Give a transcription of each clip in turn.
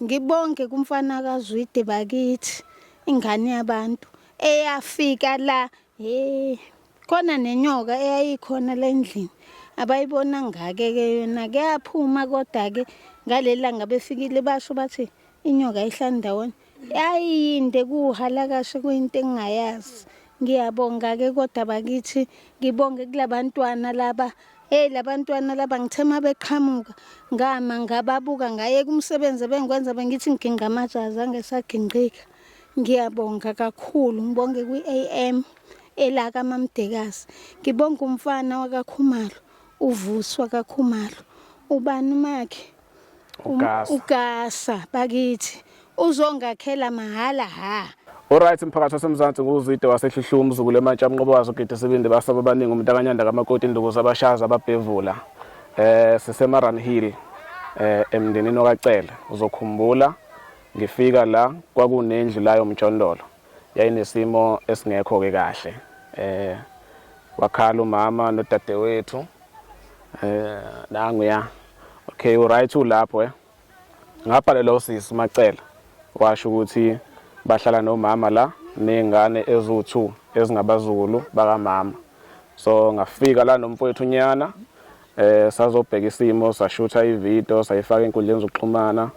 Ngibonge kumfana kaZwide bakithi, ingane yabantu eyafika la. Hey, khona nenyoka eyayikhona la endlini abayibona ngake ke yona kuyaphuma, kodwa ke ngaleli langa befikile basho bathi inyoka ayihlali ndawonye, yayiyinde kuhalakashe kuyinto engingayazi. Ngiyabonga ke kodwa bakithi, ngibonge kulabantwana laba. Hey, labantwana laba ngithe uma beqhamuka ngama ngababuka, ngayeka umsebenzi ebengikwenza, bengithi ngiginqa amajazi angesagingqika. Ngiyabonga kakhulu, ngibonge kwi-AM elaka Mamdekazi, ngibonge umfana wakaKhumalo, uVuswa kaKhumalo, ubani umakhe? Ugasa. Ugasa bakithi uzongakhela mahhala ha. Alright, mphakathi waseMzansi, nguzwide waseHluhluwa, umzukulu emantsha mnqobo wazo gide sibindi basaba abaningi, umntakanyanda kamakoti, induku zabashaza ababhevula. Sisemaran Hill, emndenini okaCele. Uzokhumbula ngifika la kwakunendlu la yomjondolo, yayinesimo esingekho ke kahle. Wakhala umama nodadewethu. Nangu ya. Okay, uright ulapho. Ngabhalela usisi Macele, washo ukuthi bahlala nomama la nezingane eziwu2 ezingabazukulu bakamama. So ngafika la nomfowethu unyana, sazobheka isimo, sashutha ivideo, sayifaka enkundleni zokuxhumana,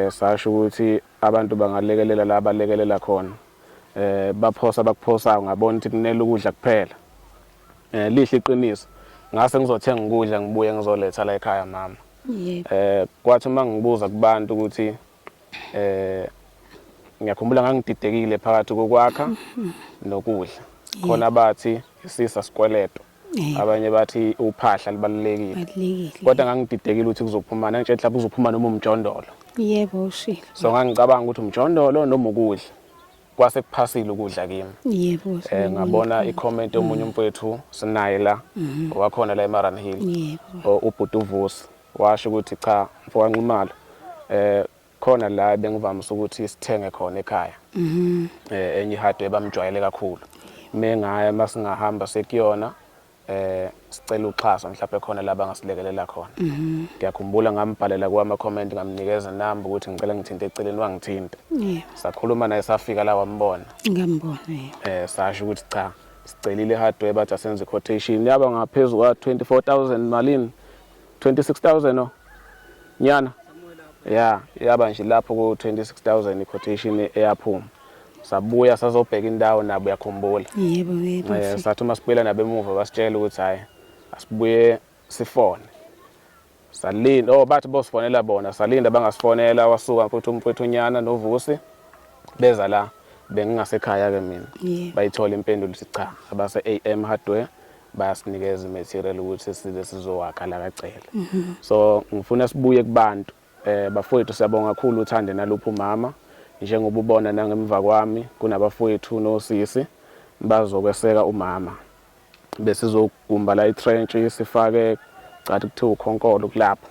sasho ukuthi abantu bangalekelela la balekelela khona. Baphosa bakuphosayo, ngabona ukuthi kunele ukudla kuphela. Lihle iqiniso, ngase ngizothenga ukudla ngibuye ngizoletha la ekhaya mama. Yebo. Kwathi uma ngibuza kubantu ukuthi ngiyakhumbula ngangididekile phakathi kokwakha nokudla. Khona bathi isisa sikweleto. Abanye bathi uphahla libalulekile. Balulekile. Kodwa ngangididekile ukuthi kuzophuma, ngangitshela mhlawumbe kuzophuma noma umjondolo. Yebo, ushilo. So ngangicabanga ukuthi umjondolo noma ukudla. Kwase kuphasile ukudla kimi. Yebo. Ngabona i-comment yomunye umfowethu sinaye la, wakhona la eMaran Hill. Ubhuti uVusi washo ukuthi cha mfoka Nxumalo, khona la bengivamise ukuthi sithenge khona ekhaya. Enye ihardware bamjwayele kakhulu. Mengaya masingahamba sekuyona, sicela uxhaso mhlawumbe khona la bangasilekelela khona. Ngiyakhumbula ngambhalela kwama comment, ngamnikeza inamba ukuthi ngicela ngithinte eceleni, wangithinta. Sakhuluma naye, safika la wambona. Ngambona, yebo. Sasho ukuthi cha sicelile hardware, bathi asenze quotation, yaba ngaphezulu kwa 24,000 malini, 26,000 no nyana ya, yaba nje lapho ku 26,000 i-quotation eyaphuma. Sabuya sazobheka indawo nabo, uyakhumbula? Yebo. Sathi uma sibuyela nabo emuva basitshela ukuthi hayi asibuye sifone. Salinda, oh bathi bosifonela bona, salinda bangasifonela, wasuka futhi umfowethu unyana noVusi beza la, bengingasekhaya ke mina. Bayithola impendulo ukuthi cha, abase AM Hardware bayasinikeza imaterial ukuthi size sizowakha la kaCele. So ngifuna sibuye kubantu. Bafowethu, siyabonga kakhulu uthande naluphi umama, njengoba ubona nangemva kwami kunabafowethu nosisi bazokweseka umama. Besizogumba la i-trench sifake cathi kuthiwa ukhonkolo kulapho.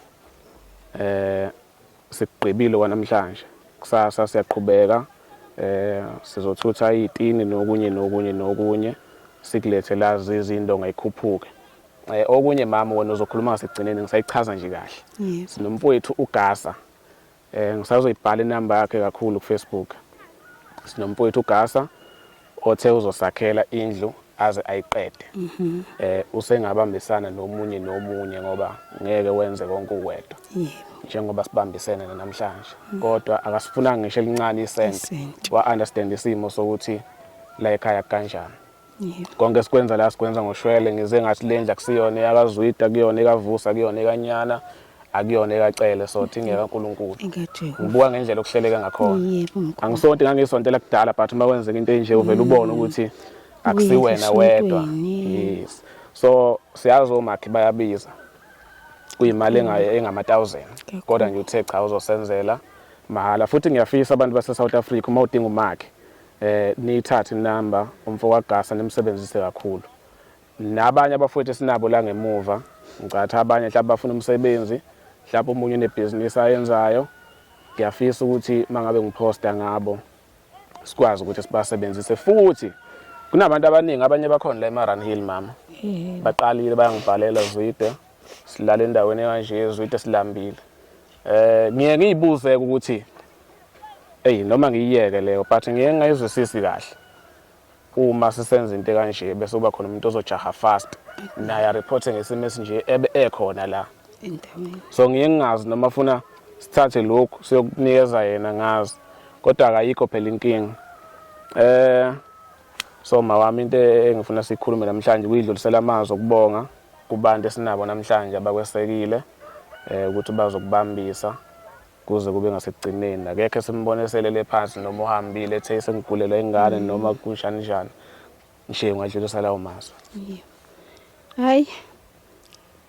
Sikugqibile kwanamhlanje, kusasa siyaqhubeka, sizothutha izitini nokunye nokunye nokunye, sikulethe la zizinto ngayikhuphuke. Okunye mama wena uzokhuluma ngasekugcineni, ngisayichaza nje kahle. Sinomfowethu uGasa, ngisazoyibhala inamba yakhe kakhulu ku Facebook. Sinomfowethu uGasa othe uzosakhela indlu aze ayiqede. Usengabambisana nomunye nomunye ngoba ngeke wenze konke uwedwa. Njengoba sibambisene namhlanje. Kodwa akasifunanga ngisho elincane isenti. Wa understand isimo sokuthi la ekhaya kanjani. Konke sikwenza la sikwenza ngoshwele, ngize ngathi le ndlu akusiyona eyakaZwida, kuyona ekaVusa, kuyona ekanyana, akuyona ekaCele, so thi ngekaNkulunkulu. Ngibuka ngendlela okuhleleka ngakhona. Angisonti, ngangisontela kudala, but uma kwenzeka into enje uvela ubone ukuthi akusiwena wedwa. Yes. So siyazi omakhi bayabiza. Kuyimali engama 1000. Kodwa nje uthe cha uzosenzela mahhala. Futhi ngiyafisa abantu base South Africa uma udinga umakhi, niyithathe inamba umfo kaGasa nimsebenzise kakhulu. Nabanye abafowethu esinabo la ngemuva, ngicatha abanye mhlawumbe bafuna umsebenzi, mhlawumbe omunye unebhizinisi ayenzayo. Ngiyafisa ukuthi mangabe ngiposta ngabo sikwazi ukuthi sibasebenzise. Futhi kunabantu abaningi, abanye bakhona la eMaran Hill mama. Baqalile bayangibhalela, Zwide silala endaweni ekanje, Zwide silambile. Ngiye ngiyibuze ukuthi Eyi noma ngiyiyeke leyo but ngiye ngingayizwisisi kahle uma sisenza into ekanje bese kuba khona umuntu ozojaha fast naye areporte ngesimo esinje ebe ekhona la endaweni. So ngiye ngingazi noma funa sithathe lokhu siyokunikeza yena ngazi kodwa akayikho phela inkinga. So mawami into engifuna sikhulume namhlanje kuyidlulisela amazwi okubonga kubantu esinabo namhlanje abakwesekile ukuthi bazokubambisa kuze kube ngasekugcineni. Akekho esimbone eselele phansi noma uhambile ethe sengigulelwa ingane noma kunjani njani. Nje ungadlulisa lawo mazwi. Yebo. Hayi.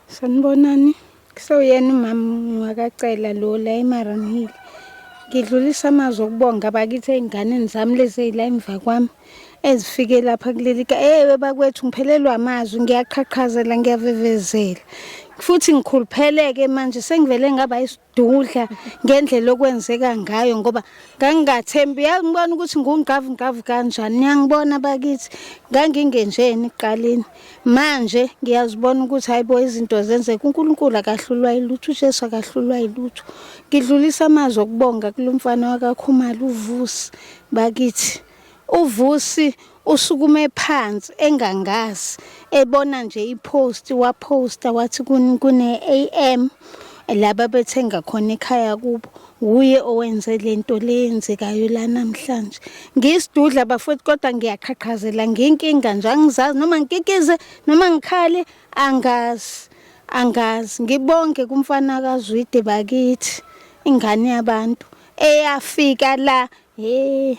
Sanibonani. Kusewuyena umama wakacela lo la eMaranhill. Ngidlulisa amazwi okubonga bakithi ey'nganeni zami lezi ey'la emva kwami ezifike lapha kuleli ka. Ewe bakwethu ngiphelelwa amazwi, ngiyaqhaqhazela, ngiyavevezela. Futhi ngikhulupheleke manje sengivele ngaba isidudla ngendlela okwenzeka ngayo ngoba ngangingathembi. Uyangibona ukuthi ngungqavungqavu kanjani, niyangibona bakithi, ngangingenjeni ekuqaleni. Manje ngiyazibona ukuthi hayi bo izinto zenzeka, uNkulunkulu akahlulwa yilutho, uJesu akahlulwa yilutho. Ngidlulisa amazwi okubonga kulo mfana wakaKhumalo uVusi bakithi. UVusi usukume phansi engangazi ebona nje ipost waposta wathi kune AM laba bethenga khona ekhaya kubo, wuye owenze lento leyenzekayo la namhlanje. Ngiyisidudla bafowethu kodwa ngiyaqhaqhazela, nginkinga nje angizazi noma ngikikize noma ngikhale angazi angazi. Ngibonge kumfana kaZwide bakithi, ingane yabantu eyafika la. Hey,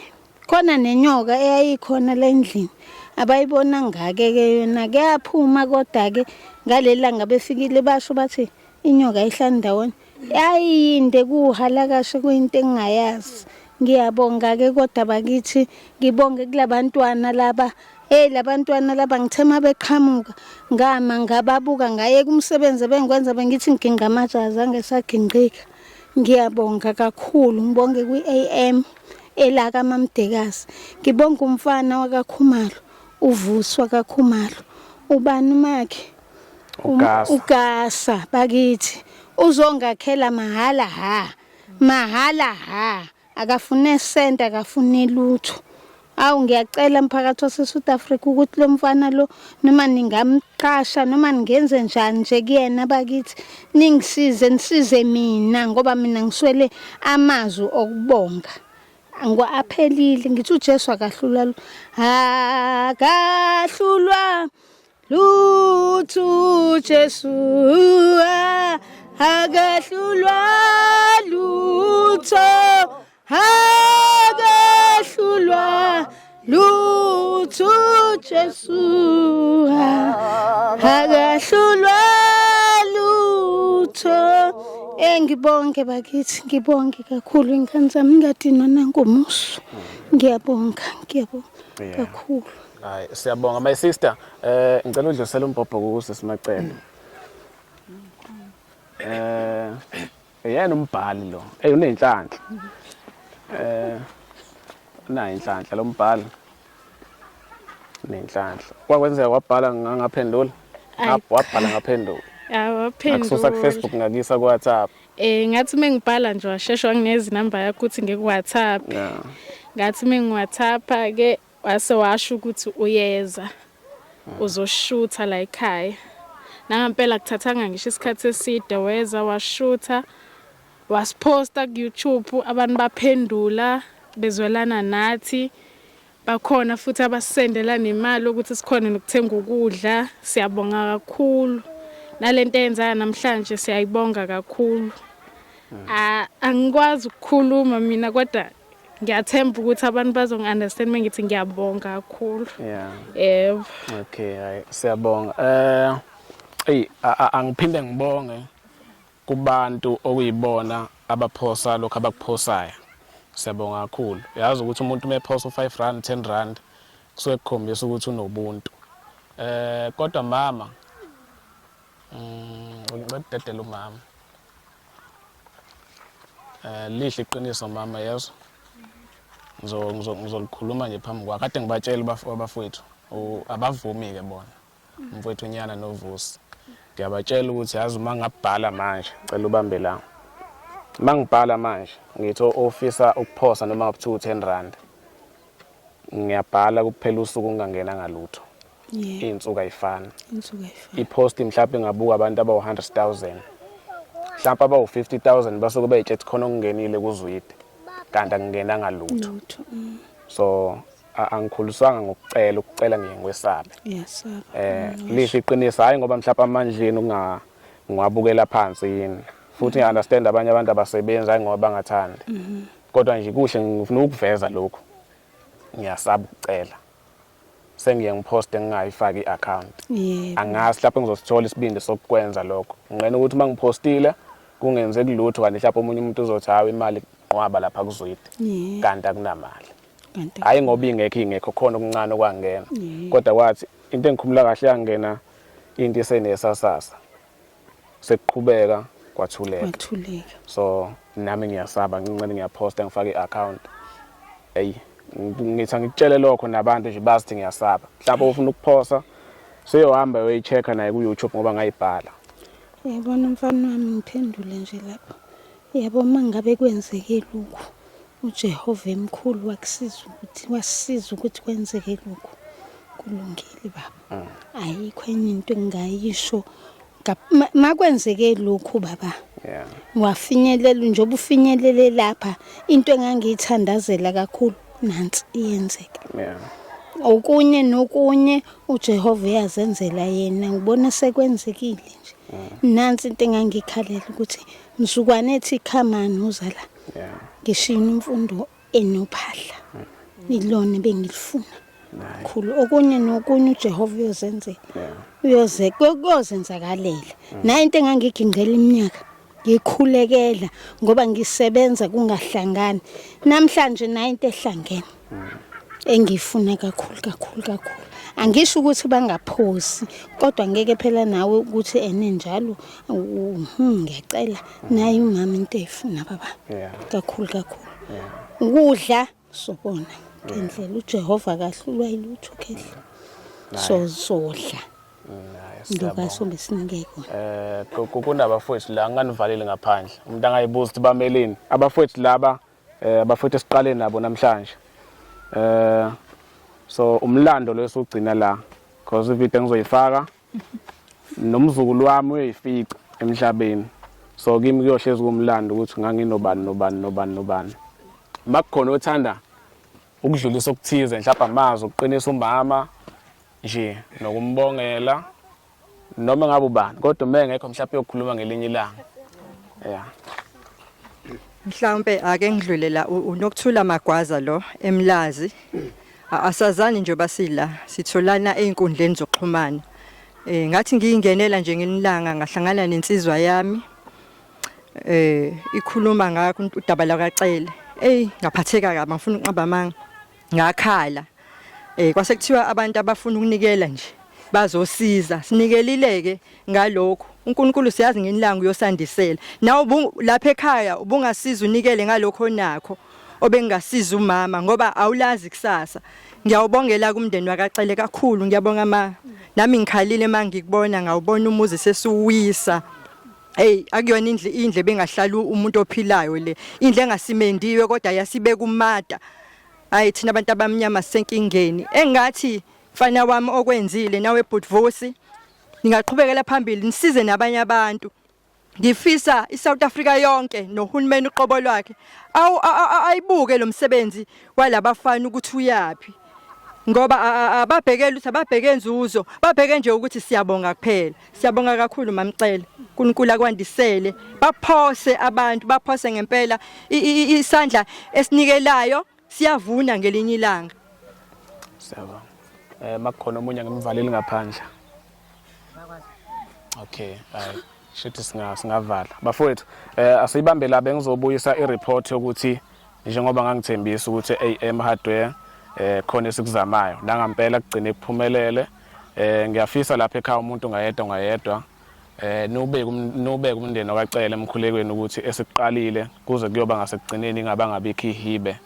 khona nenyoka eyayikhona la endlini abayibona ngake-ke yona kuyaphuma kodwa-ke ngaleli langa befikile basho bathi inyoka ayihlali ndawonye. Yayiyinde kuhalakashe kuyinto engingayazi. Ngiyabonga-ke kodwa bakithi, ngibonge kulabantwana laba. Hey labantwana laba ngithe uma beqhamuka ngama ngababuka ngayeka umsebenzi ebengikwenza bengithi ngiginqa amatshe azange saginqika. Ngiyabonga kakhulu, ngibonge kwi-AM elaka Mamdekazi. Ngibonga umfana wakaKhumalo, uVusi wakaKhumalo. Ubani umakhe? uGasa. uGasa bakithi. Uzongakhela mahhala ha. Mahhala ha. Akafune senta, akafune lutho. Awu ngiyacela mphakathi wase-South Africa ukuthi lo mfana lo noma ningamqasha noma ningenze njani nje kuyena bakithi, ningisize, nisize mina ngoba mina ngiswele amazwi okubonga. Ngo aphelile ngithi uJesu akahlulwa, akahlulwa lutho Jesu, akahlulwa lutho, akahlulwa lutho Jesu, akahlulwa lutho. Ngibonge bakithi, ngibonge kakhulu ingane zami, ngingadinwa nangomuso. Ngiyabonga, ngiyabonga kakhulu. Hayi, siyabonga my sister. Ngicela udlulisele umbhobho kuSisi Macele. Yena umbhali lo. Hey unenhlanhla. Unayo inhlanhla lo mbhali. Nenhlanhla. Kwakwenzeka wabhala ngangaphendula. Wabhala ngaphendula. Awaphendula. Akususa ku Facebook ngakisa ku WhatsApp. Ngathi mengibhala nje washesha wangineza inamba yakho ukuthi ngiku WhatsApp. Ngathi mengi WhatsApp ke wase washo ukuthi uyeza uzoshutha la ekhaya. Nangampela kuthathanga ngisho isikhathi eside, weza washutha wasiposta ku YouTube, abantu baphendula bezwelana nathi. Bakhona futhi abasendela nemali ukuthi sikhone nokuthenga ukudla. Siyabonga kakhulu. Nalento eyenzeka namhlanje siyayibonga kakhulu. Angikwazi ukukhuluma mina kodwa ngiyathemba ukuthi abantu bazongi-understand uma ngithi ngiyabonga kakhulu. Yebo. Okay, hayi siyabonga. Eyi angiphinde ngibonge kubantu okuyibona abaphosa lokho abakuphosayo. Siyabonga kakhulu. Yazi ukuthi umuntu uma ephosa u5 rand, 10 rand kusuke kukhombisa ukuthi unobuntu. Kodwa mama, ngicela udedele umama. Lihle iqiniso mama, yezwa. Ngizolikhuluma nje phambi kwakho. Kade ngibatshela abafowethu, abavumi ke bona. Umfowethu uNyana noVusi. Ngiyabatshela ukuthi yazi uma ngabhala manje, ngicela ubambe la. Mangibhala manje ngithi ofisa ukuphosa noma kuthiwa 10 rand. Ngiyabhala kuphela usuku ngingangena ngalutho. Iy'nsuku ayifani. Insuku ayifani. I-post mhlawumbe ingabuka abantu abawu-100,000. Mhlawumbe abawu-50,000 basuke bey'tshethi khona okungenile kuzwide. Kanti akungenanga lutho. Lutho. So angikhuliswanga ngokucela, ukucela ngiye ngikwesabe. Ngiyasaba. Lisho iqiniso hayi ngoba mhlawumbe amandleni unga ngiwabukela phansi yini. Futhi ngiya understand abanye abantu abasebenzi hayi ngoba bangathandi. Kodwa nje kuhle ngifuna ukuveza lokhu. Ngiyasaba ukucela. Sengiye ngiposte ngingayifaki i-account. Angazi lapho ngizosithola isibindi sokukwenza lokho. Nginqena ukuthi uma ngipostile kungenzeki lutho kanti mhlawumbe omunye umuntu uzothi hawu imali nqwaba lapha kuzwide. Kanti akunamali. Hayi ngoba ingekho ingekho khona okuncane okwangena. Kodwa kwathi into engikhumula kahle yangena into isenesasasa. Sekuqhubeka kwathuleka. Kwathuleka. So nami ngiyasaba ngincane ngiyaphosta ngifake i-account. Hey ngithi angikutshele lokho nabantu nje bazi ngiyasaba. Mhlawumbe ufuna ukuphosa seyohamba uyoyi-check-a naye ku-YouTube ngoba ngayibhala. Yabona mfana wami ngiphendule nje lapho. Yabo uma ngabe kwenzeke lokhu uJehova emkhulu wakusiza ukuthi wasisiza ukuthi kwenzeke lokhu. Kulungile baba. Ayikho enye into engingayisho. Makwenzeke lokhu baba. Wafinyelela njengoba ufinyelele lapha into engangiyithandazela kakhulu nansi iyenzeka. Okunye nokunye uJehova uyazenzela yena ngibona sekwenzekile nje. Nansi into engangikhalela ukuthi mzukwane ethi khamani uza la. Ngishiya imfundo enophahla. Ilona bengilifuna. Kakhulu okunye nokunye uJehova uyozenzela. Uyoze kuyozenzakalela. Nayo into engangigingqela iminyaka ngikhulekela ngoba ngisebenza kungahlangani. Namhlanje nayo into ehlangene. Engifuna kakhulu kakhulu kakhulu. Angisho ukuthi bangaphosi kodwa ngeke phela nawe ukuthi ene njalo ngiyacela naye umama into eyifuna baba. Kakhulu kakhulu. Ukudla sobona ngendlela uJehova akahlulwa yilutho khehla. So sodla. Ndoka sobe sinike kona. Kunabafowethu la nganivalile ngaphandle. Umuntu angayibuza ukuthi bameleni. Abafowethu laba abafowethu esiqale nabo namhlanje. So umlando lo esugcina la because ivideo engizoyifaka nomzukulu wami uyoyifica emhlabeni. So kimi kuyohlezi kumlando ukuthi nganginobani nobani nobani nobani. Makukhona othanda ukudlulisa okuthize mhlawumbe amazwi ukuqinisa umama nje nokumbongela noma ngabe ubani kodwa uma engekho mhlawumbe uyokhuluma ngelinye ilanga. Yeah. Mhlawumbe ake ngidlulela uNokuthula Magwaza lo eMlazi. Asazani nje basila sitholana einkundleni zokuxhumana. Ngathi ngiyingenela nje ngelinye ngahlangana nensizwa yami. Ikhuluma ngakho udaba lakaCele. Ey ngaphatheka kabi ngifuna ukunqaba amanga. Ngakhala. Kwase kuthiwa abantu abafuna ukunikela nje bazosiza. Sinikelileke ngalokho. uNkulunkulu siyazi ngenilanga uyosandisela. Nawe lapha ekhaya ubungasiza unikele ngalokho onakho obengasiza umama ngoba awulazi kusasa. Ngiyawubongela kumndeni wakaCele kakhulu ngiyabonga ma. Nami ngikhalile mangikubona ngawubona umuzi sesuwisa. Hey akuyona indle indle bengahlala umuntu ophilayo le. Indle engasimendiwe kodwa yasibeka umata. Hayi thina abantu abamnyama sisenkingeni. Engathi mfana wami okwenzile nawe Bhutvusi ningaqhubekela phambili nisize nabanye abantu. Ngifisa iSouth Africa yonke nohulumeni uqobo lwakhe ayibuke lo msebenzi walabafana ukuthi uyapi. Ngoba ababhekele ukuthi ababheke inzuzo, babheke nje ukuthi siyabonga kuphela. Siyabonga kakhulu Mamcele. uNkulunkulu akwandisele. Baphose abantu, baphose ngempela isandla esinikelayo siyavuna ngelinye ilanga. Siyabonga. Makukhona omunye ngimvaleli ngaphandle. Okay, hayi shithi singavala. Bafowethu, asiyibambe la bengizobuyisa i-report yokuthi njengoba ngangithembisa ukuthi AM Hardware khona esikuzamayo. Nangampela kugcine kuphumelele. Ngiyafisa lapha ekhaya umuntu ngayedwa ngayedwa nubeke nubeke umndeni okaCele emkhulekweni ukuthi esikuqalile kuze kuyoba ngasekugcineni ingabangabikho ihibe.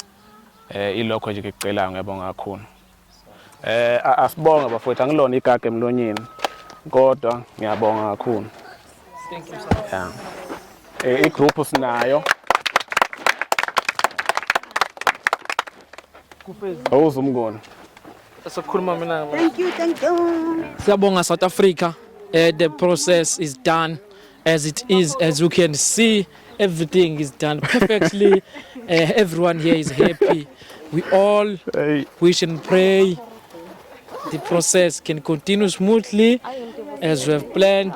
Ilokho nje ngikucelayo ngiyabonga kakhulu. Asibonge bafowethu angilona igaga emlonyeni kodwa ngiyabonga kakhulu. Thank you. Yeah. I-group sinayo. Awuze umngoni. Sokhuluma mina. Thank you, thank you. Siyabonga South Africa. The process is done as it is. As you can see, everything is done perfectly. Everyone here is happy. We all Hey. wish and pray the process can continue smoothly as we have planned.